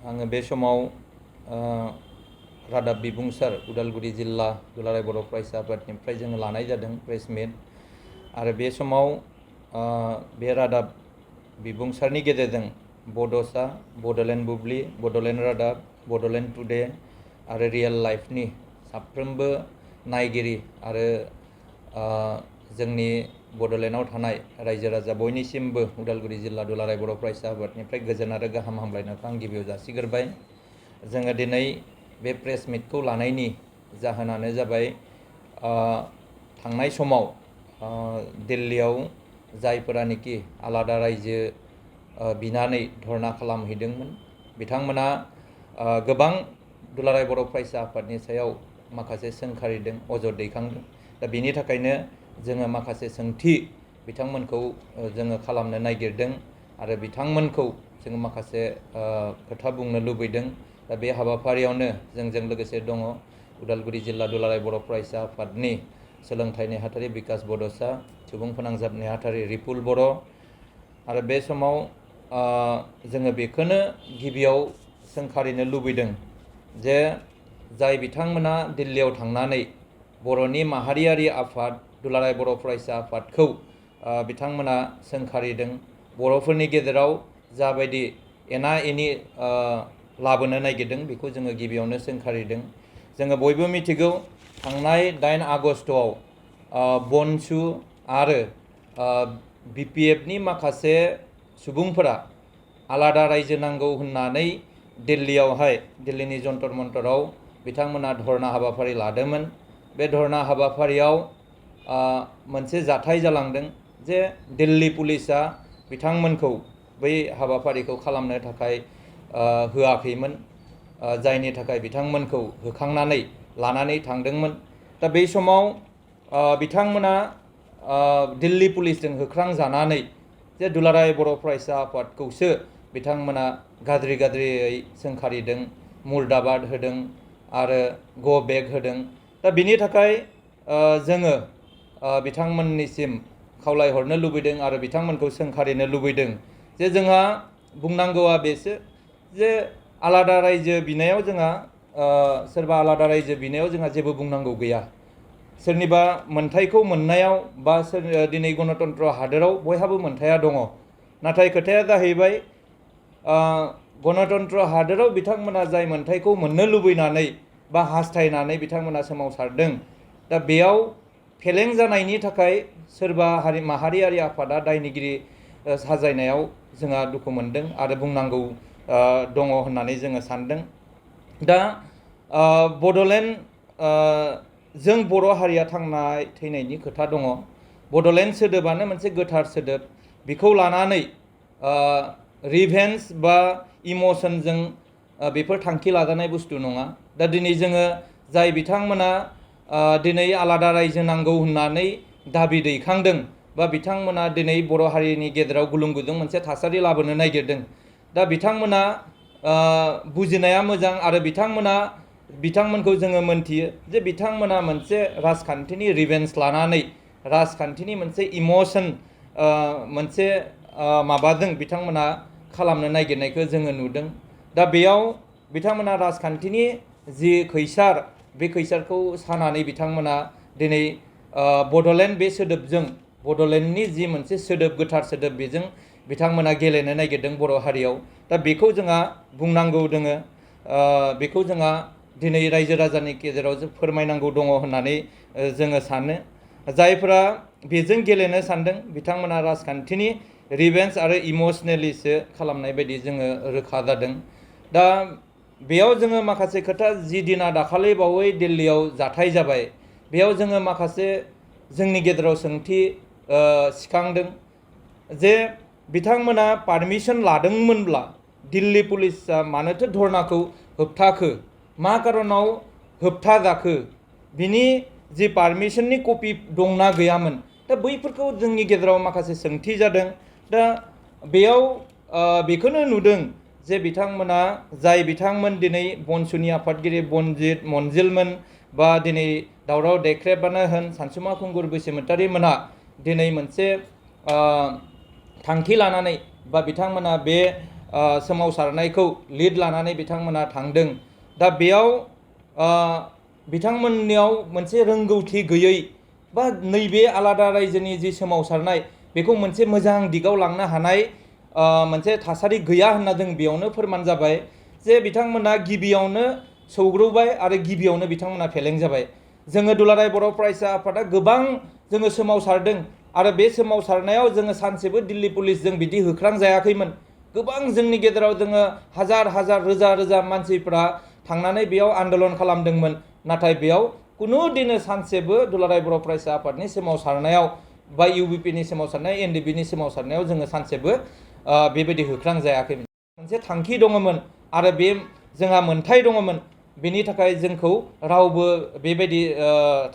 आङो बे समाव रादाब बिबुंसार उदालगुरि जिल्ला दुलाराय बर' फरायसा आफादनिफ्राय जोङो लानाय जादों प्रेस मिट आरो बे समाव बे रादाब बिबुंसारनि गेजेरजों बड'सा, बड'लेण्ड बुब्लि, बड'लेण्ड रादाब, बड'लेण्ड टुडे आरो रियेल लाइफनि साफ्रोमबो नायगिरि आरो जोंनि बड'लेण्डआव थानाय रायजो राजा बयनिसिमबो उदालगुरि जिल्ला दुलाराय बर' फरायसा आफादनिफ्राय गोजोन आरो गाहाम हामलायनायखौ आं गिबियाव जासिग्रोबाय। जोङो दिनै बे प्रेस मिटखौ लानायनि जाहोनानो जाबाय थांनाय समाव दिल्लीयाव जायफोरानोखि आलादा रायजो बिनानै धरना खालामहैदोंमोन बिथांमोना गोबां दुलाराय बर' फरायसा आफादनि सायाव माखासे सोंखारिदों, अजद दैखांदों। दा बिनि थाखायनो जोङो माखासे सोंथि बिथांमोनखौ जोङो खालामनो नागिरदों आरो बिथांमोनखौ जोङो माखासे खोथा बुंनो लुबैदों। दा बे हाबाफारियावनो जोंजों लोगोसे दङ उदालगुरि जिल्ला दुलाराय बर' फरायसा आफादनि सोलोंथाइ नेहाथारि बिकास बड'सा, सुबुं फोनांजाब नेहाथारि रिपुल बर' आरो बे समाव जोङो बेखौनो गिबियाव सोंखारिनो लुबैदों जे जाय बिथांमोना दिल्लीयाव थांनानै बर'नि माहारियारि आफाद दुलाराय बर' फरायसा आफादखौ बिथांमोना सोंखारिदों, बर'फोरनि गेजेराव जाबायदि एना एनि लाबोनो नागिरदों बेखौ जोङो गिबियावनो सोंखारिदों। जोङो बयबो मिथिगौ थांनाय 8 आगस्टआव BoNSUआ आरो BPFनि माखासे सुबुंफोरा आलादा रायजो नांगौ होननानै दिल्लीनि जन्तर मन्तराव बिथांमोना धरना हाबाफारि लादोंमोन। बे धरना हाबाफारियाव मोनसे जाथाय जालांदों जे दिल्ली पुलिसा बिथांमोनखौ बै हाबाफारिखौ खालामनो थाखाय होआखैमोन, जायनि थाखाय बिथांमोनखौ होखांनानै लानानै थांदोंमोन। दा बै समाव बिथांमोना दिल्ली पुलिसजों होख्रांजानानै जे दुलाराय बर' फरायसा आफादखौसो बिथांमोना गाज्रियै सोंखारिदों, मुर्दाबाद होदों आरो गो बेक होदों। दा बिनि थाखाय जोङो बिथांमोननिसिम खावलायहरनो लुबैदों आरो बिथांमोनखौ सोंखारिनो लुबैदों जे जोंहा बुंनांगौआ बेसो जे आलादा रायजो बिनायाव जोंहा सोरबा आलादा रायजो बिनायाव जोंहा जेबो बुंनांगौ गैया। सोरनिबा मोन्थायखौ मोननायाव बा दिनै गणतन्त्र हादोराव बयहाबो मोन्थाया दङ। नाथाय खोथाया जाहैबाय गणतन्त्र हादोराव बिथांमोना जाय मोन्थायखौ मोननो लुबैनानै बा हास्थायनानै बिथांमोना सोमावसारदों, दा बेयाव फेलें जानायनि थाखाय सोरबा माहारियारि आफादा दायनिगिरि साजायनायाव जोंहा दुखु मोनदों आरो बुंनांगौ दङ होननानै जोङो सानदों। दा बड'लेण्ड जों बर' हारिया थांनाय थैनायनि खोथा दङ। बड'लेण्ड सोदोबानो मोनसे गोथार सोदोब, बेखौ लानानै रिभेन्स बा इमोसनजों बेफोर थांखि लाजानाय बुस्थु नङा। दा दिनै जोङो जाय बिथांमोना दिनै आलादा रायजो नांगौ होननानै दाबि दैखांदों बा बिथांमोना दिनै बर' हारिनि गेजेराव गुलुं गुजुं मोनसे थासारि लाबोनो नागिरदों, दा बिथांमोना बुजिनाया मोजां आरो बिथांमोनखौ जोङो मोनथियो जे बिथांमोना मोनसे राजखान्थिनि रिभेन्स लानानै राजखान्थिनि मोनसे इमोसन मोनसे माबाजों बिथांमोना खालामनो नागिरनायखौ जोङो नुदों। दा बेयाव बिथांमोना राजखान्थिनि जि खैसार बे खैसारखौ सानानै बिथांमोना दिनै बड'लेण्ड बे सोदोबजों बड'लेण्डनि जि मोनसे सोदोब गोथार सोदोब बेजों बिथांमोना गेलेनो नागिरदों बर' हारियाव। दा बेखौ जोंहा बुंनांगौ दोङो, बेखौ जोंहा दिनै रायजो राजानि गेजेराव फोरमायनांगौ दङ होननानै जोङो सानो। जायफोरा बेजों गेलेनो सानदों बिथांमोना राजखान्थिनि रिभेन्स आरो इमोसनेलिसो खालामनाय बायदि जोङो रोखा जादों। दा बेयाव जोङो माखासे खोथा जि दिना दाखालि बावै दिल्लीयाव जाथाय जाबाय, बेयाव जोङो माखासे जोंनि गेजेराव सोंथि सिखांदों जे बिथांमोना पारमिसन लादोंमोनब्ला दिल्ली पुलिसा मानोथो धरनाखौ होबथाखो, मा कारनाव होबथाजाखो, बिनि जि पारमिसननि कपि दंना गैयामोन। दा बैफोरखौ जोंनि गेजेराव माखासे सोंथि जादों। दा बेयाव बेखौनो नुदों जे बिथांमोना जाय बिथांमोन दिनै BoNSUनि आफादगिरि मनजिलमोन बा दिनै दावराव देख्रेबानो होन सानसुमा खुंगुर बसुमतारी मोनहा दिनै मोनसे थांखि लानानै बा बिथांमोना बे सोमावसारनायखौ लिड लानानै बिथांमोना थांदों। दा बेयाव बिथांमोननियाव मोनसे रोंगौथि गैयै बा नैबे आलादा रायजोनि जि सोमावसारनाय बेखौ मोनसे मोजां दिगाव लांनो हानाय मोनसे थासारि गैया होनना जों बेयावनो फोरमान जाबाय जे बिथांमोना गिबियावनो सौग्रावबाय आरो गिबियावनो बिथांमोना फेलें जाबाय। जोङो दुलाराय बर' फरायसा आफादा गोबां जोङो सोमावसारदों आरो बे सोमावसारनायाव जोङो सानसेबो दिल्ली पुलिसजों बिदि होख्रांजायाखैमोन। गोबां जोंनि गेजेराव जोङो हाजार हाजार रोजा रोजा मानसिफ्रा थांनानै बेयाव आन्दलन खालामदोंमोन, नाथाय बेयाव कुनु दिनै सानसेबो दुलाराय बर' फरायसा आफादनि सोमावसारनायाव बा इउबिपिनि सोमावसारनाय एनडिबिनि सोमावसारनायाव जोङो सानसेबो बेबायदि होख्रांजायाखैमोन। मोनसे थांखि दङमोन आरो बे जोंहा मोन्थाय दङमोन, बेनि थाखाय जोंखौ रावबो बेबायदि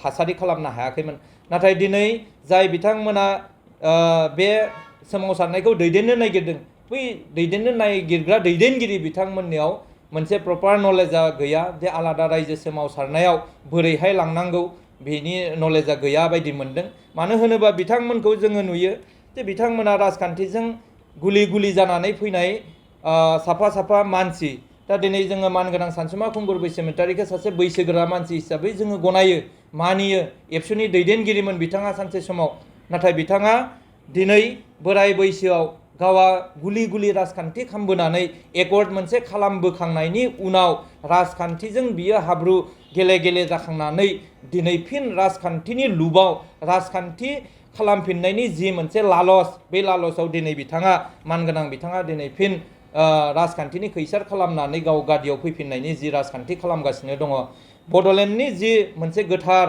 थासारि खालामनो हायाखैमोन। नाथाय दिनै जाय बिथांमोना बे सोमावसारनायखौ दैदेननो नागिरदों, बै दैदेननो नागिरग्रा दैदेनगिरि बिथांमोननियाव मोनसे प्रपार नलेजआ गैया जे आलादा रायजो सोमावसारनायाव बोरैहाय लांनांगौ बेनि नलेजआ गैया बायदि मोनदों। मानो होनोबा बिथांमोनखौ जोङो नुयो जे बिथांमोना राजखान्थिजों गुलि गुलि जानानै फैनाय साफा साफा मानसि। दा दिनै जोङो मानगोनां सानसुमा खुंगुर बैसोमुतियारिखौ सासे बैसोगोरा मानसि हिसाबै जोङो गनायो, मानियो। एबसुनि दैदेनगिरिमोन बिथाङा सानसे समाव, नाथाय बिथाङा दिनै बोराय बैसोआव गावआ गुलि गुलि राजखान्थि खालामबोनानै एकर्ड मोनसे खालामबोखांनायनि उनाव राजखान्थिजों बियो हाब्रु गेले गेले जाखांनानै दिनै फिन राजखान्थिनि लुबाव राजखान्थि खालामफिननायनि जि मोनसे लालस, बे लालसाव दिनै बिथाङा मानगोनां बिथाङा दिनै फिन राजखान्थिनि खैसार खालामनानै गाव गादियाव फैफिननायनि जि राजखान्थि खालामगासिनो दङ। बड'लेण्डनि जि मोनसे गोथार,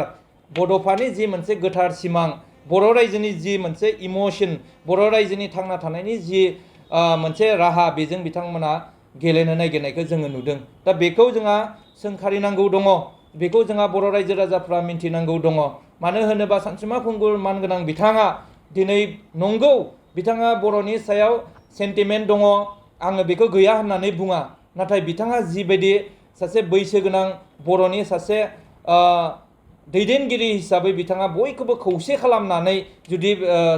बड'फानि जि मोनसे गोथार सिमां, बर' रायजोनि जि मोनसे इमोसन, बर' रायजोनि थांना थानायनि जि मोनसे राहा, बेजों बिथांमोना गेलेनो नागिरनायखौ जोङो नुदों। दा बेखौ जोंहा सोंखारिनांगौ दङ, बेखौ जोंहा बर' रायजो राजाफ्रा मिन्थिनांगौ दङ। मानो होनोबा सानसुमा खुंगुर मानगोनां बिथाङा दिनै नंगौ बिथाङा बर'नि सायाव सेन्टिमेन्ट दङ, आङो बेखौ गैया होननानै बुङा, नाथाय बिथाङा जिबायदि सासे बैसोगोनां बर'नि सासे दैदेनगिरि हिसाबै बिथाङा बयखौबो खौसे खालामनानै जुदि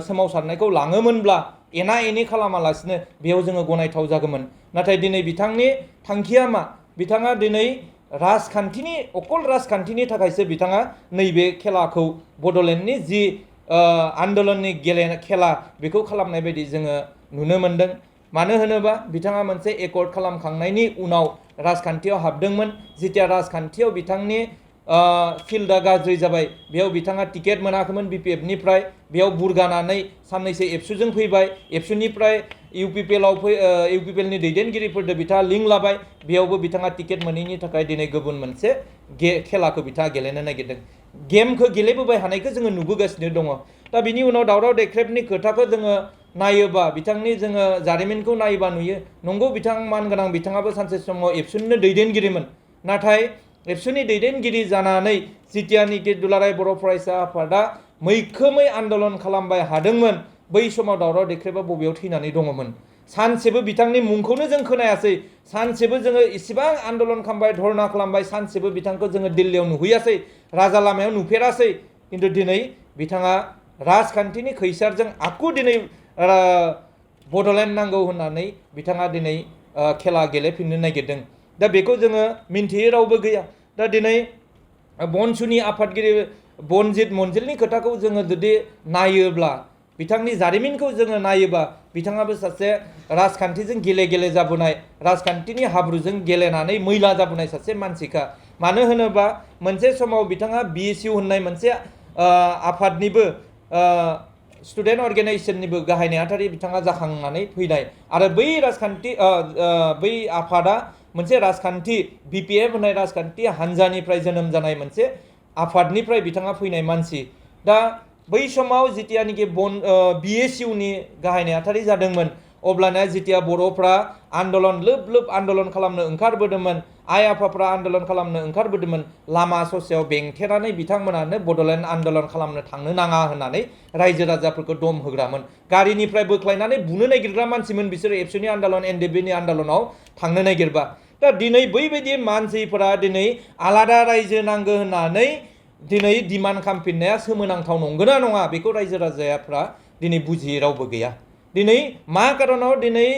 सोमावसारनायखौ लाङोमोनब्ला एना एनि खालामालासिनो बेयाव जोङो गनायथाव जागौमोन। नाथाय दिनै बिथांनि थांखिया मा? बिथाङा दिनै राजखान्थिनि अकल राजखान्थिनि थाखायसो बिथाङा नैबे खेलाखौ बड'लेण्डनि जि आन्दलननि खेला बेखौ खालामनाय बायदि जोङो नुनो मोन्दों। मानो होनोबा बिथाङा मोनसे एकर्ड खालामखांनायनि उनाव राजखान्थियाव हाबदोंमोन। जेथिया राजखान्थियाव बिथांनि फिल्डआ गाज्रि जाबाय, बेयाव बिथाङा टिकेट मोनाखैमोन बिपिएफनिफ्राय, बेयाव बुरगानानै साननैसो एबसुजों फैबाय, एबसुनिफ्राय इउपिपिएलनि दैदेनगिरिफोरजों बिथाङा लिंक लाबाय, बेयावबो बिथाङा टिकेट मोनैनि थाखाय दिनै गुबुन मोनसे खेलाखौ बिथाङा गेलेनो नागिरदों। गेमखौ गेलेबोबाय हानायखौ जोङो नुबोगासिनो दङ। दा बिनि उनाव दावराव देख्रेबनि खोथाखौ जोङो नायोबा, बिथांनि जोङो जारिमिनखौ नायोबा नुयो, नंगौ बिथां मानगोनां बिथाङाबो सानसे समाव एबसुनिनो दैदेनगिरिमोन। नाथाय एबसुनि दैदेनगिरि जानानै जितियानोखि दुलाराय बर' फरायसा आफादा मैखोमै आन्दलन खालामबाय हादोंमोन, बै समाव दावराव देख्रेबा बबेयाव थैनानै दङमोन? सानसेबो बिथांनि मुंखौनो जों खोनायासै, सानसेबो जोङो इसिबां आन्दलन खालामबाय, धरना खालामबाय, सानसेबो बिथांखौ जोङो दिल्लीयाव नुहैयासै, राजा लामायाव नुफेरासै। खिन्थु दिनै बिथाङा राजखान्थिनि खैसारजों आकु दिनै बड'लेण्ड नांगौ होननानै बिथाङा दिनै खेला गेलेफिननो नागिरदों। दा बेखौ जोङो मिन्थियै रावबो गैया। दा दिनै बनसुनि आफादगिरि बनजित मन्जिलनि खोथाखौ जोङो जुदि नायोब्ला, बिथांनि जारिमिनखौ जोङो नायोबा, बिथाङाबो सासे राजखान्थिजों गेले गेले जाबोनाय, राजखान्थिनि हाब्रुजों गेलेनानै मैला जाबोनाय सासे मानसिखा। मानो होनोबा मोनसे समाव बिथाङा BSU होननाय मोनसे आफादनिबो स्टुडेन्ट अर्गेनाइजेसननिबो गाहाय नेहाथारि बिथाङा जाखांनानै फैनाय, आरो बै राजखान्थि बै आफादा मोनसे राजखान्थि BPF होननाय राजखान्थि हानजानिफ्राय जोनोम जानाय मोनसे आफादनिफ्राय बिथाङा फैनाय मानसि। दा बै समाव जितियानोखि BSUनि गाहाय नेहाथारि जादोंमोन, अब्लाना जितिया बर'फ्रा आन्दलन लोब लोब आन्दलन खालामनो ओंखारबोदोंमोन, आइ आफाफ्रा आन्दलन खालामनो ओंखारबोदोंमोन, लामा ससेयाव बेंथेनानै बिथांमोनानो बड'लेण्ड आन्दलन खालामनो थांनो नाङा होननानै रायजो राजाफोरखौ दम होग्रामोन। गारिनिफ्राय बोख्लायनानै बुनो नागिरग्रा मानसिमोन बिसोरो एबसुनि आन्दलन एनडिबिनि आन्दलनाव थांनो नागिरबा। दा दिनै बैबायदि मानसिफोरा दिनै आलादा रायजो नांगौ होननानै दिनै डिमान्ड खालामफिननाया सोमोनांथाव नंगौना नङा, बेखौ रायजो राजाफ्रा दिनै बुजियै रावबो गैया। दिनै मा कारनाव दिनै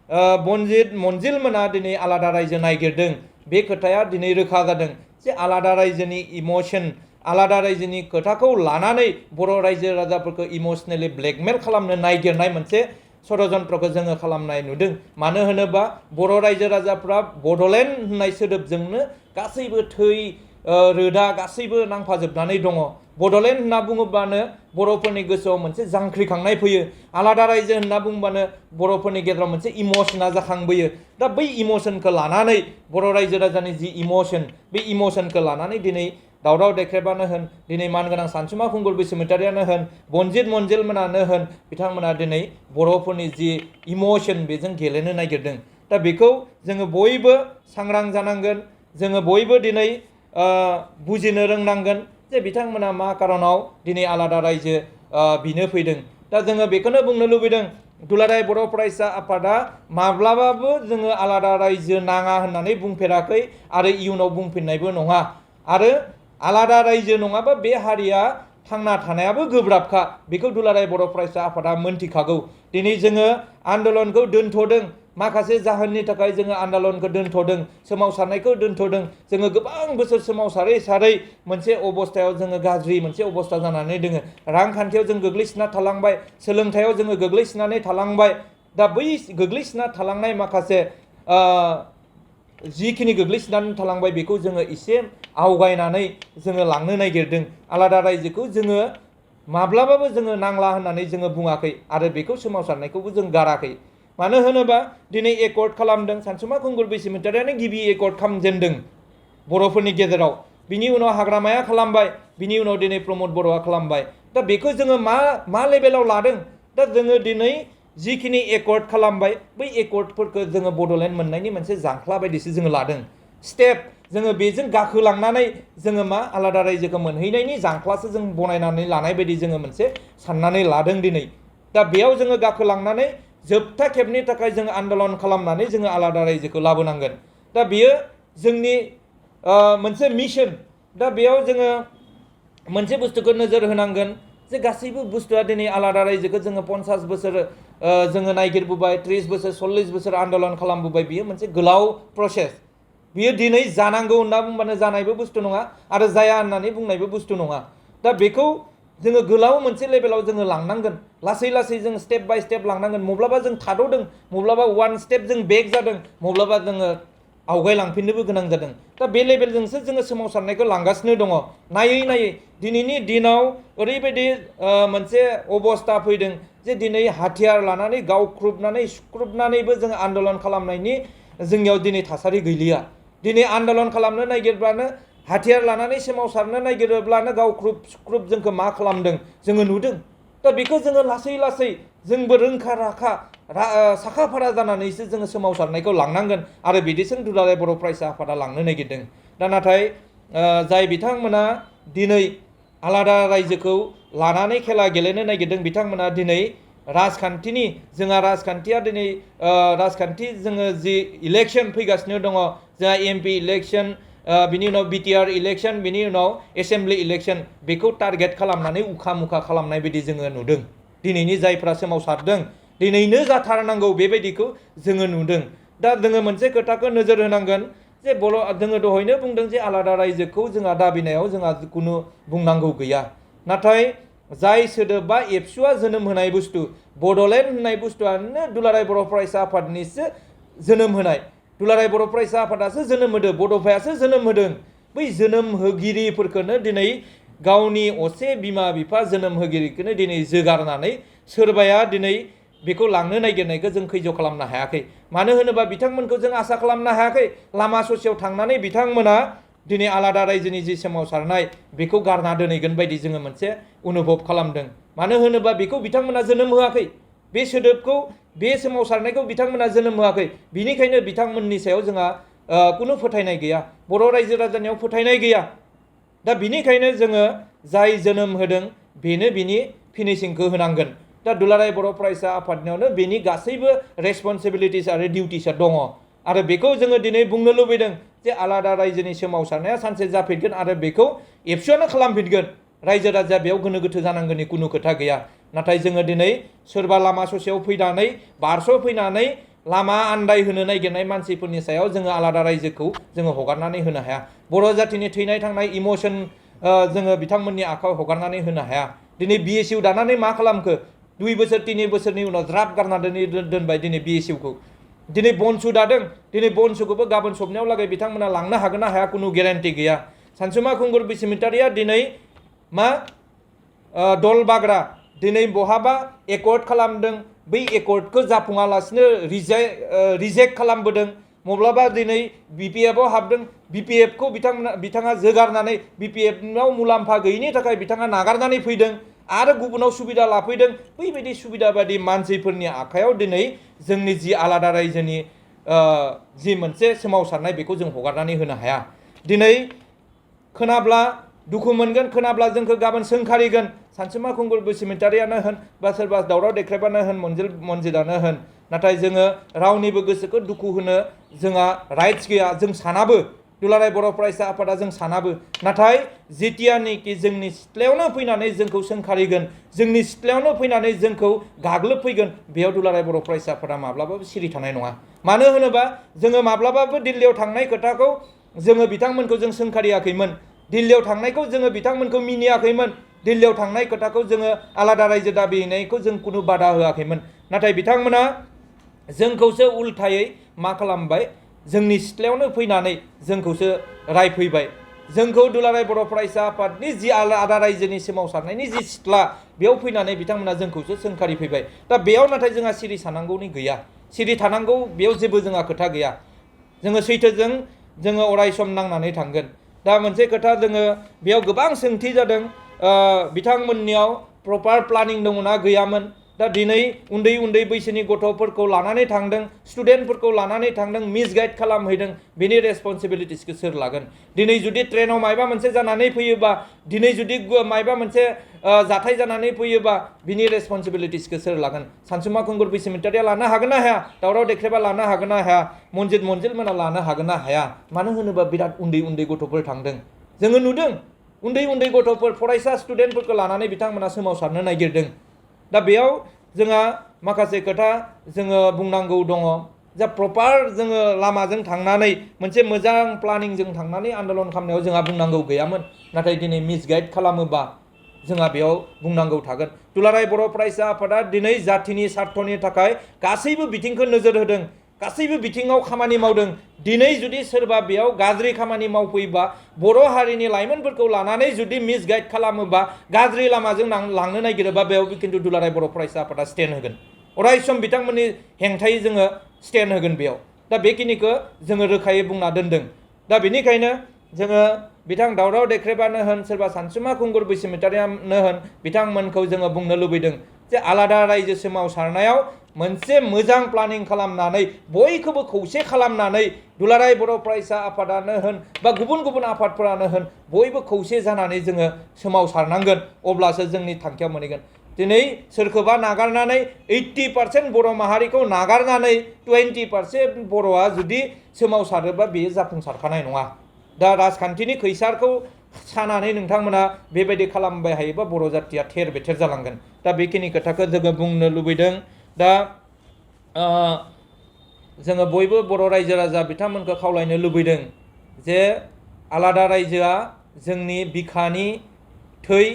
बनजित मनजिल मोना दिनै आलादा रायजो नागिरदों बे खोथाया दिनै रोखा जादों जे आलादा रायजोनि इमोशन आलादा रायजोनि खोथाखौ लानानै बर' रायजो राजाफोरखौ इमोशनेलि ब्लेकमेल खालामनो नागिरनाय मोनसे षड़यन्त्रखौ जोङो खालामनाय नुदों मानो होनोबा बर' रायजो राजाफ्रा बड'लेण्ड होननाय सोदोबजोंनो गासैबो थै रोदा गासैबो नांफाजोबनानै दङ बड'लेण्ड होनना बुङोब्लानो बर'फोरनि गोसोआव मोनसे जांख्रिखांनाय फैयो आलादा रायजो होनना बुंबानो बर'फोरनि गेजेराव मोनसे इमोशना जाखांबोयो दा बै इमोशनखौ लानानै बर' रायजो राजानि जि इमोशन बे इमोशनखौ लानानै दिनै दावराव देख्रेबानो होन दिनै मानगोनां सानसुमा खुंगुर बसुमतारियानो होन बनजित मनजिलमोनानो होन बिथांमोना दिनै बर'फोरनि जि इमोशन बेजों गेलेनो नागिरदों दा बेखौ जोङो बयबो सांग्रां जानांगोन जोङो बयबो दिनै बुजिनो रोंनांगोन जे बिथांमोना मा कारनाव दिनै आलादा रायजो बिनो फैदों दा जोङो बेखौनो बुंनो लुबैदों दुलाराय बर' फरायसा आफादा माब्लाबाबो जोङो आलादा रायजो नाङा होननानै बुंफेराखै आरो इयुनाव बुंफिननायबो नङा आरो आलादा रायजो नङाबा बे हारिया थांना थानायाबो गोब्राबखा बेखौ दुलाराय बर' फरायसा आफादा मोनथिखागौ दिनै जोङो आन्दलनखौ दोनथ'दों माखासे जाहोननि थाखाय जोङो आन्दलनखौ दोनथ'दों सोमावसारनायखौ दोनथ'दों जोङो गोबां बोसोर सोमावसारै मोनसे अबस्थायाव जोङो गाज्रि मोनसे अबस्था जानानै दोङो रांखान्थियाव जों गोग्लैसोना थालांबाय सोलोंथायाव जोङो गोग्लैसोनानै थालांबाय दा बै गोग्लैसोना थालांनाय माखासे जिखिनि गोग्लैसोनानै थालांबाय बेखौ जोङो एसे आवगायनानै जोङो लांनो नागिरदों आलादा रायजोखौ जोङो माब्लाबाबो जोङो नांला होननानै जोङो बुङाखै आरो बेखौ सोमावसारनायखौबो जों गाराखै मानो होनोबा दिनै एकर्ड खालामदों सानसुमा खुंगुर बसुमतारियानो गिबि एकर्ड खालामजेनदों बर'फोरनि गेजेराव बिनि उनाव हाग्रामाया खालामबाय बिनि उनाव दिनै प्रमद बर'आ खालामबाय दा बेखौ जोङो मा लेभेलाव लादों दा जोङो दिनै जिखिनि एकर्ड खालामबाय बै एकर्डफोरखौ जोङो बड'लेण्ड मोननायनि मोनसे जांख्ला बायदिसो जोङो लादों स्टेप जोङो बेजों गाखोलांनानै जोङो मा आलादा रायजोखौ मोनहैनायनि जांख्लासो जों बनायनानै लानाय बायदि जोङो मोनसे साननानै लादों दिनै दा बेयाव जोङो गाखोलांनानै जोबथा खेबनि थाखाय जों आन्दलन खालामनानै जोङो आलादा रायजोखौ लाबोनांगोन दा बेयो जोंनि मोनसे मिशन दा बेयाव जोङो मोनसे बुस्थुखौ नोजोर होनांगोन जे गासैबो बुस्थुआ दिनै आलादा रायजोखौ जोङो 50 बोसोर जोङो नायगिरबोबाय 30 बोसोर 40 बोसोर आन्दलन खालामबोबाय बियो मोनसे गोलाव प्रसेस बियो दिनै जानांगौ होनना बुंबानो जानायबो बुस्थु नङा आरो जाया होननानै बुंनायबो बुस्थु नङा दा बेखौ जोङो गोलाव मोनसे लेभेलाव जोङो लांनांगोन लासै लासै जों स्टेप बाय स्टेप लांनांगोन मब्लाबा जों थाद'दों मब्लाबा वान स्टेप जों बेक जादों मब्लाबा जोङो आवगायलांफिननोबो गोनां जादों दा बे लेभेलजोंसो जोङो सोमावसारनायखौ लांगासिनो दङ नायै दिनैनि दिनाव ओरैबायदि मोनसे अबस्था फैदों जे दिनै हाथियार लानानै गावख्रुबनानै सुख्रुबनानैबो जों आन्दलन खालामनायनि जोंनियाव दिनै थासारि गैलिया दिनै आन्दलन खालामनो नागिरब्लानो हाथियार लानानै सोमावसारनो नागिरोब्लानो गावख्रुब सुख्रुब जोंखौ मा खालामदों जोङो नुदों दा बेखौ जोङो लासै जोंबो रोंखा राखा साखा फारा जानानैसो जोङो सोमावसारनायखौ लांनांगोन आरो बिदिसो दुलाराय बर' फरायसा आफादा लांनो नागिरदों दा नाथाय जाय बिथांमोना दिनै आलादा रायजोखौ लानानै खेला गेलेनो नागिरदों बिथांमोना दिनै राजखान्थिनि जोंहा राजखान्थिया दिनै राजखान्थि जोङो जि इलेक्शन फैगासिनो दङ जोंहा एमपि इलेक्शन बिनि उनाव बिटिआर इलेक्शन बिनि उनाव एसेम्बलि इलेक्शन बेखौ टारगेट खालामनानै उखा मुखा खालामनाय बायदि जोङो नुदों दिनैनि जायफ्रा सोमावसारदों दिनैनो जाथारनांगौ बेबायदिखौ जोङो नुदों दा जोङो मोनसे खोथाखौ नोजोर होनांगोन जे जोङो दहायनो बुंदों जे आलादा रायजोखौ जोंहा दाबिनायाव जोंहा खुनु बुंनांगौ गैया नाथाय जाय सोदोबा एबसुआ जोनोम होनाय बुस्थु बड'लेण्ड होननाय बुस्थुआनो दुलाराय बर' फरायसा आफादनिसो जोनोम होनाय दुलाराय बर' फरायसा आफादासो जोनोम होदों बड'फायासो जोनोम होदों बै जोनोम होगिरिफोरखौनो दिनै गावनि असे बिमा बिफा जोनोम होगिरिखौनो दिनै जोगारनानै सोरबाया दिनै बेखौ लांनो नागिरनायखौ जों खैज' खालामनो हायाखै मानो होनोबा बिथांमोनखौ जों आसा खालामनो हायाखै लामा ससेयाव थांनानै बिथांमोना दिनै आलादा रायजोनि जि सोमावसारनाय बेखौ गारना दोनहैगोन बायदि जोङो मोनसे अनुभब खालामदों मानो होनोबा बेखौ बिथांमोना जोनोम होआखै बे सोदोबखौ बे सोमावसारनायखौ बिथांमोना जोनोम होआखै बिनिखायनो बिथांमोननि सायाव जोंहा कुनु फोथायनाय गैया बर' रायजो राजानियाव फोथायनाय गैया दा बिनिखायनो जोङो जाय जोनोम होदों बेनो बिनि फिनिशिंखौ होनांगोन दा दुलाराय बर' फरायसा आफादनियावनो बेनि गासैबो रेसपन्सिबिलिटिस आरो डिउटिसा दङ आरो बेखौ जोङो दिनै बुंनो लुबैदों जे आलादा रायजोनि सोमावसारनाया सानसे जाफिनगोन आरो बेखौ एबसुआनो खालामफिनगोन रायजो राजाया बेयाव गोनो गोथो जानांगौनि कुनु खोथा गैया नाथाय जोङो दिनै सोरबा लामा ससेयाव फैनानै बारस' फैनानै लामा आन्दाय होनो नागिरनाय मानसिफोरनि सायाव जोङो आलादा रायजोखौ जोङो हगारनानै होनो हाया। बर' जातिनि थैनाय थांनाय इमोशन जोङो बिथांमोननि आखायाव हगारनानै होनो हाया। दिनै BSU दानानै मा खालामखो 2 बोसोर 3 बोसोरनि उनाव ज्राब गारनानै दोनबाय दिनै BSUखौ। दिनै BoNSU दादों, दिनै BoNSUखौबो गाबोन सबनायाव लागै बिथांमोना लांनो हागोन ना हाया कुनु गेरेन्टि गैया। सानसुमा खुंगुर बसुमतारिया दिनै मा दल बाग्रा दिनै बहाबा एकर्ड खालामदों, बै एकर्डखौ जाफुङालासिनो रिजेक्ट खालामबोदों। माब्लाबा दिनै BPFआव हाबदों, BPFखौ बिथाङा जोगारनानै BPFआव मुलाम्फा गैयिनि थाखाय बिथाङा नागारनानै फैदों आरो गुबुनाव सुबिदा लाफैदों। बैबायदि सुबिदा बायदि मानसिफोरनि आखायाव दिनै जोंनि जि आलादा रायजोनि जि मोनसे सोमावसारनाय बेखौ जों हगारनानै होनो हाया। दिनै खोनाब्ला दुखु मोनगोन, खोनाब्ला जोंखौ गाबोन सोंखारिगोन। सानसुमा खुंगुर बसुमतारियानो होन बा सोरबा दावराव देख्रेबानो होन, मन्जिदानो होन, नाथाय जोङो रावनिबो गोसोखौ दुखु होनो जोंहा राइट्स गैया। जों सानाबो, दुलाराय बर' फरायसा आफादा जों सानाबो। नाथाय जेतियानोखि जोंनि सिथ्लायावनो फैनानै जोंखौ सोंखारिगोन, जोंनि सिथ्लायावनो फैनानै जोंखौ गाग्लोबफैगोन, बेयाव दुलाराय बर' फरायसा आफादा माब्लाबाबो सिरि थानाय नङा। मानो होनोबा जोङो माब्लाबाबो दिल्लीयाव थांनाय खोथाखौ जोङो बिथांमोनखौ जों सोंखारियाखैमोन। दिल्लीयाव थांनायखौ जोङो बिथांमोनखौ मिनियाखैमोन। दिल्लीयाव थांनाय खोथाखौ जोङो आलादा रायजो दाबि हैनायखौ जों कुनु बादा होआखैमोन। नाथाय बिथांमोना जोंखौसो उल्थायै मा खालामबाय, जोंनि सिथ्लायावनो फैनानै जोंखौसो रायफैबाय। जोंखौ दुलाराय बर' फरायसा आफादनि जि आलादा रायजोनि सोमावसारनायनि जि सिथ्ला बेयाव फैनानै बिथांमोना जोंखौसो सोंखारिफैबाय। दा बेयाव नाथाय जोंहा सिरि थानांगौनि गैया, सिरि थानांगौ बेयाव जेबो जोंहा खोथा गैया। जोङो सैथोजों जोङो अराय सम नांनानै थांगोन। दा मोनसे खोथा जोङो बेयाव गोबां सोंथि जादों, बिथांमोननियाव प्रपार प्लानिं दङना गैयामोन। दा दिनै उन्दै उन्दै बैसोनि गथ'फोरखौ लानानै थांदों, स्टुडेन्टफोरखौ लानानै थांदों, मिसगाइड खालामहैदों, बेनि रेसपन्सिबिलिटिसखौ सोर लागोन? दिनै जुदि ट्रेनाव मायबा मोनसे जानानै फैयोबा, दिनै जुदि मायबा मोनसे जाथाय जानानै फैयोबा बिनि रेसपन्सिबिलिटिसखौ सोर लागोन? सानसुमा खुंगुर बसुमतारिया लानो हागोन ना हाया? दावराव देख्रेबा लानो हागोन ना हाया? मन्जिलमोना लानो हागोन ना हाया? मानो होनोबा बिराद उन्दै उन्दै गथ'फोर थांदों। जोङो नुदों उन्दै उन्दै गथ'फोर, फरायसा स्टुडेन्टफोरखौ लानानै बिथांमोना सोमावसारनो नागिरदों। दा बेयाव जोंहा माखासे खोथा जोङो बुंनांगौ दङ। जा प्रपार जोङो लामाजों थांनानै मोनसे मोजां प्लानिंजों थांनानै आन्दलन खालामनायाव जोंहा बुंनांगौ गैयामोन। नाथाय दिनै मिसगाइड खालामोबा जोंहा बेयाव बुंनांगौ थागोन। दुलाराय बर' फरायसा आफादा दिनै जातिनि स्वार्थनि थाखाय गासैबो बिथिंखौ नोजोर होदों, गासैबो बिथिङाव खामानि मावदों। दिनै जुदि सोरबा बेयाव गाज्रि खामानि मावफैबा, बर' हारिनि लाइमोनफोरखौ लानानै जुदि मिसगाइड खालामोबा, गाज्रि लामाजों लांनो नागिरोबा बेयाव खिन्थु दुलाराय बर' फरायसा आफादा स्टेन्ड होगोन। अराय सम बिथांमोननि हेंथायै जोङो स्टेन्ड होगोन बेयाव। दा बेखिनिखौ जोङो रोखायै बुंना दोनदों। दा बेनिखायनो जोङो बिथां दावराव देख्रेबानो होन, सोरबा सानसुमा खुंगुर बसुमतारियानो होन, बिथांमोनखौ जोङो बुंनो लुबैदों जे आलादा रायजो सोमावसारनायाव मोनसे मोजां प्लानिं खालामनानै, बयखौबो खौसे खालामनानै, दुलाराय बर' फरायसा आफादानो होन बा गुबुन गुबुन आफादफोरानो होन, बयबो खौसे जानानै जोङो सोमावसारनांगोन, अब्लासो जोंनि थांखिया मोनहैगोन। दिनै सोरखौबा नागारनानै 80% बर' माहारिखौ नागारनानै 20% बर'आ जुदि सोमावसारोबा बेयो जाफुंसारखानाय नङा। दा राजखान्थिनि खैसारखौ सानानै नोंथांमोना बेबायदि खालामबाय हायोबा बर' जातिया थेर बेथेर जालांगोन। दा बेखिनि खोथाखौ जोङो बुंनो लुबैदों। दा जोङो बयबो बर' रायजो राजा बिथांमोनखौ खावलायनो लुबैदों जे आलादा रायजोआ जोंनि बिखानि थै,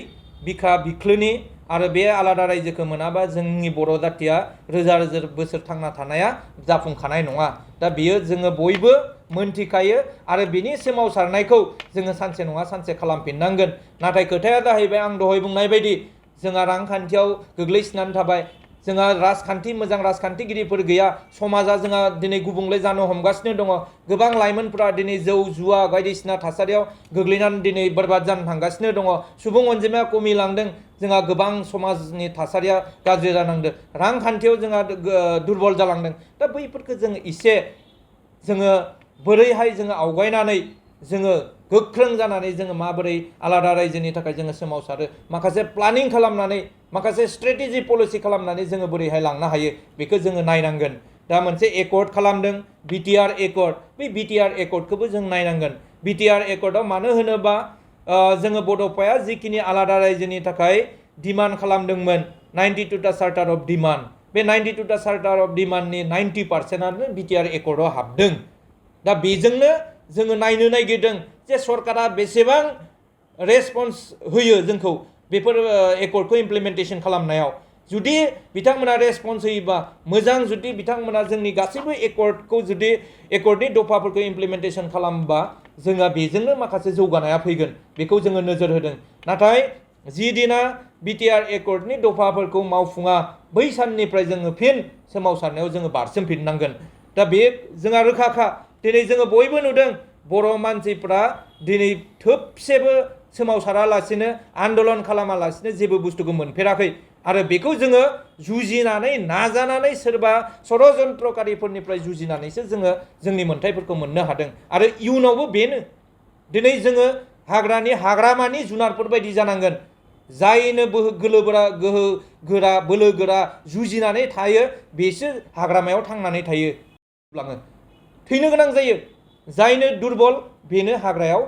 बिखा बिख्लोनि, आरो बे आलादा रायजोखौ मोनाबा जोंनि बर' जातिया रोजा रोजा बोसोर थांना थानाया जाफुंखानाय नङा। दा बियो जोङो बयबो मोनथिखायो आरो बिनि सोमावसारनायखौ जोङो सानसे नङा सानसे खालामफिननांगोन। नाथाय खोथाया जाहैबाय आं दहाय बुंनाय बायदि जोंहा रांखान्थियाव गोग्लैसोनानै थाबाय, जोंहा राजखान्थि मोजां राजखान्थिगिरिफोर गैया, समाजा जोंहा दिनै गुबुंले जानो हमगासिनो दङ। गोबां लाइमोनफोरा दिनै जौ जुवा बायदिसिना थासारियाव गोग्लैनानै दिनै बरबाद जानो थांगासिनो दङ। सुबुं अनजिमाया खमिलांदों, जोंहा गोबां समाजनि थासारिया गाज्रि जानांदों, रांखान्थियाव जोंहा दुरबल जालांदों। दा बैफोरखौ जोङो एसे जोङो बोरैहाय जोङो आवगायनानै जोङो गोख्रों जानानै जोङो माबोरै आलादा रायजोनि थाखाय जोङो सोमावसारो, माखासे प्लानिं खालामनानै, माखासे स्ट्रेटेजि पलिसि खालामनानै जोङो बोरैहाय लांनो हायो बेखौ जोङो नायनांगोन। दा मोनसे एकर्ड खालामदों, बिटिआर एकर्ड, बै बिटिआर एकर्डखौबो जों नायनांगोन। बिटिआर एकर्डआव मानो होनोबा जोङो बड'फाया जिखिनि आलादा रायजोनि थाखाय डिमान्ड खालामदोंमोन, 92टा चार्टार अफ डिमान्ड, बे 92टा चार्टार अफ डिमान्डनि 90%आनो बिटिआर एकर्डआव हाबदों। दा बेजोंनो जोङो नायनो नागिरदों जे सरकारा बेसेबां रेसपन्स होयो जोंखौ बेफोर एकर्डखौ इमप्लिमेन्टेसन खालामनायाव। जुदि बिथांमोना रेसपन्स होयोबा मोजां, जुदि बिथांमोना जोंनि गासैबो एकर्डखौ जुदि एकर्डनि दफाफोरखौ इमप्लिमेन्टेसन खालामोबा जोंहा बेजोंनो माखासे जौगानाया फैगोन, बेखौ जोङो नोजोर होदों। नाथाय जि दिना बिटिआर एकर्डनि दफाफोरखौ मावफुङा बै साननिफ्राय जोङो फिन सोमावसारनायाव जोङो बारसोमफिननांगोन। दा बे जोंहा रोखाखा, दिनै जोङो बयबो नुदों बर' मानसिफ्रा दिनै थोबसेबो सोमावसारालासिनो आन्दलन खालामालासिनो जेबो बुस्थुखौ मोनफेराखै। आरो बेखौ जोङो जुजिनानै नाजानानै सोरबा षड़यन्त्रकारिफोरनिफ्राय जुजिनानैसो जोङो जोंनि मोन्थाइफोरखौ मोननो हादों। आरो इयुनावबो बेनो, दिनै जोङो हाग्रानि हाग्रामानि जुनारफोर बायदि जानांगोन। जायनो गोहो गोरा बोलो गोरा जुजिनानै थायो बेसो हाग्रामायाव थांनानै थायो, थैनो गोनां जायो। जायनो दुरबल बेनो हाग्रायाव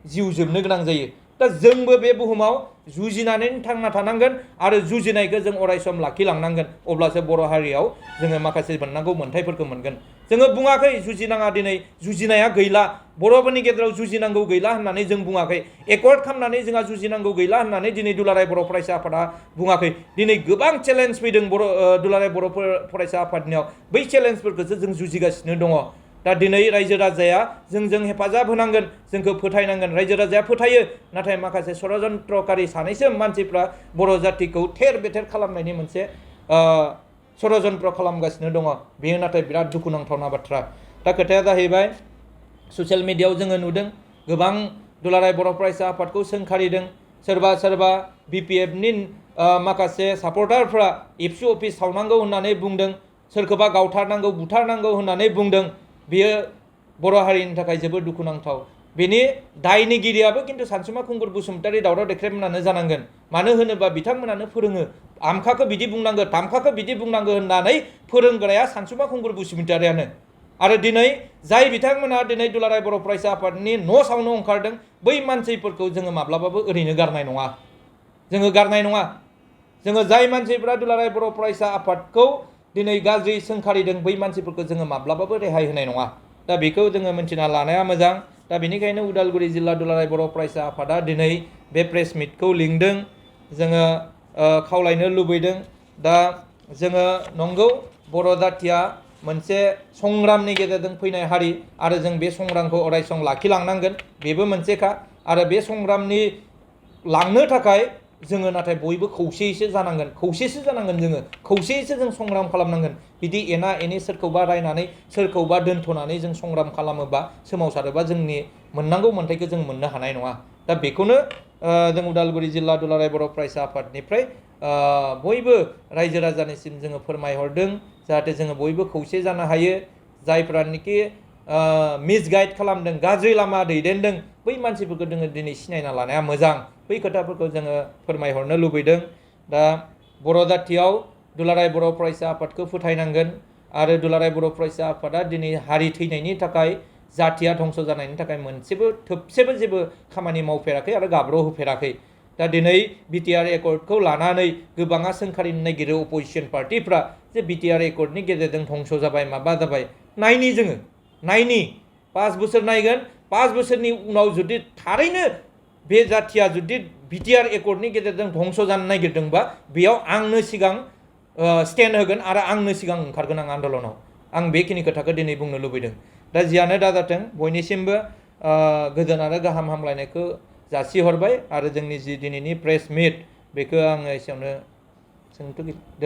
जिउ जोबनो गोनां जायो। दा जोंबो बे बुहुमाव जुजिनानै थांना थानांगोन आरो जुजिनायखौ जों अरायसम लाखिलांनांगोन। अब्लासो बर' हारियाव जोङो माखासे मोननांगौ मोन्थाइफोरखौ मोनगोन। जोङो बुङाखै जुजिनाङा, दिनै जुजिनाया गैला, बर'फोरनि गेजेराव जुजिनांगौ गैला होननानै जों बुङाखै। एकर्ड खालामनानै जोंहा जुजिनांगौ गैला होननानै दिनै दुलाराय बर' फरायसा आफादा बुङाखै। दिनै गोबां चेलेन्ज फैदों दुलाराय बर' फरायसा आफादनियाव। बै चेलेन्जफोरखौसो जों जुजिगासिनो दङ। दा दिनै रायजो राजाया जोंजों हेफाजाब होनांगोन, जोंखौ फोथायनांगोन। रायजो राजाया फोथायो, नाथाय माखासे षड़यन्त्रकारि सानैसो मानसिफ्रा बर' जातिखौ थेर बेथेर खालामनायनि मोनसे षड़यन्त्र खालामगासिनो दङ। बेयो नाथाय बिराद दुखुनांथावना बाथ्रा। दा खोथाया जाहैबाय, ससियेल मिडियायाव जोङो नुदों गोबां दुलाराय बर' फरायसा आफादखौ सोंखारिदों। सोरबा बिपिएफनि माखासे सापर्टारफ्रा एबसु अफिस सावनांगौ होननानै बुंदों, सोरखौबा गावथारनांगौ बुथारनांगौ होननानै बुंदों। बेयो बर' हारिनि थाखाय जोबोद दुखुनांथाव। बेनि दायनिगिरियाबो खिन्थु सानसुमा खुंगुर बसुमतारी दावराव देख्रेबमोनानो जानांगोन। मानो होनोबा बिथांमोनानो फोरोङो, आमखाखौ बिदि बुंनांगौ थामखाखौ बिदि बुंनांगौ होननानै फोरोंग्राया सानसुमा खुंगुर बसुमतारीयानो। आरो दिनै जाय बिथांमोना दिनै दुलाराय बर' फरायसा आफादनि न' सावनो ओंखारदों, बै मानसिफोरखौ जोङो माब्लाबाबो ओरैनो गारनाय नङा। जोङो गारनाय नङा। जोङो जाय मानसिफ्रा दुलाराय बर' फरायसा आफादखौ दिनै गाज्रि सोंखारिदों, बै मानसिफोरखौ जोङो माब्लाबाबो रेहाय होनाय नङा। दा बेखौ जोङो मिन्थिना लानाया मोजां। दा बेनिखायनो उदालगुरि जिल्ला दुलाराय बर' फरायसा आफादा दिनै बे प्रेस मिटखौ लिंदों। जोङो खावलायनो लुबैदों। दा जोङो नंगौ बर' जातिया मोनसे संग्रामनि गेजेरजों फैनाय हारि आरो जों बे संग्रामखौ अरायसम लाखिलांनांगोन, बेबो मोनसेखा। आरो बे संग्रामनि लांनो थाखाय जोङो नाथाय बयबो खौसेयैसो जानांगोन। जोङो खौसेयैसो जों संग्राम खालामनांगोन। बिदि एना एनि सोरखौबा रायनानै सोरखौबा दोनथ'नानै जों संग्राम खालामोबा सोमावसारोबा जोंनि मोननांगौ मोन्थाइखौ जों मोननो हानाय नङा। दा बेखौनो जों उदालगुरि जिल्ला दुलाराय बर' फरायसा आफादनिफ्राय बयबो रायजो राजानिसिम जोङो फोरमायहरदों, जाहाथे जोङो बयबो खौसे जानो हायो। जायफ्रानोखि मिसगाइड खालामदों, गाज्रि लामा दैदेनदों, बै मानसिफोरखौ जोङो दिनै सिनायना लानाया मोजां। बै खोथाफोरखौ जोङो फोरमायहरनो लुबैदों। दा बर' जातियाव दुलाराय बर' फरायसा आफादखौ फोथायनांगोन। आरो दुलाराय बर' फरायसा आफादा दिनै हारि थैनायनि थाखाय, जातिया धंस जानायनि थाखाय मोनसेबो थोबसेबो जेबो खामानि मावफेराखै आरो गाब्र'होफेराखै। दा दिनै बिटिआर एकर्डखौ लानानै गोबाङा सोंखारिनो नागिरो अपोजिसन पार्टिफ्रा, जे बिटिआर एकर्डनि गेजेरजों धंस जाबाय माबा जाबाय। नायनि 5 बोसोर नायगोन, 5 बोसोरनि उनाव जुदि थारैनो बे जातिया जुदि बिटिआर एकर्डनि गेजेरजों धंस जानो नागिरदोंबा बेयाव आंनो सिगां स्टेन्ड होगोन आरो आंनो सिगां ओंखारगोन आं आन्दलनाव। आं बेखिनि खोथाखौ दिनै बुंनो लुबैदों। दा जियानो दाजाथों, बयनिसिमबो गोजोन आरो गाहाम हामलायनायखौ जासिहरबाय। आरो जोंनि जि दिनैनि प्रेस मिट बेखौ आङो एसेयावनो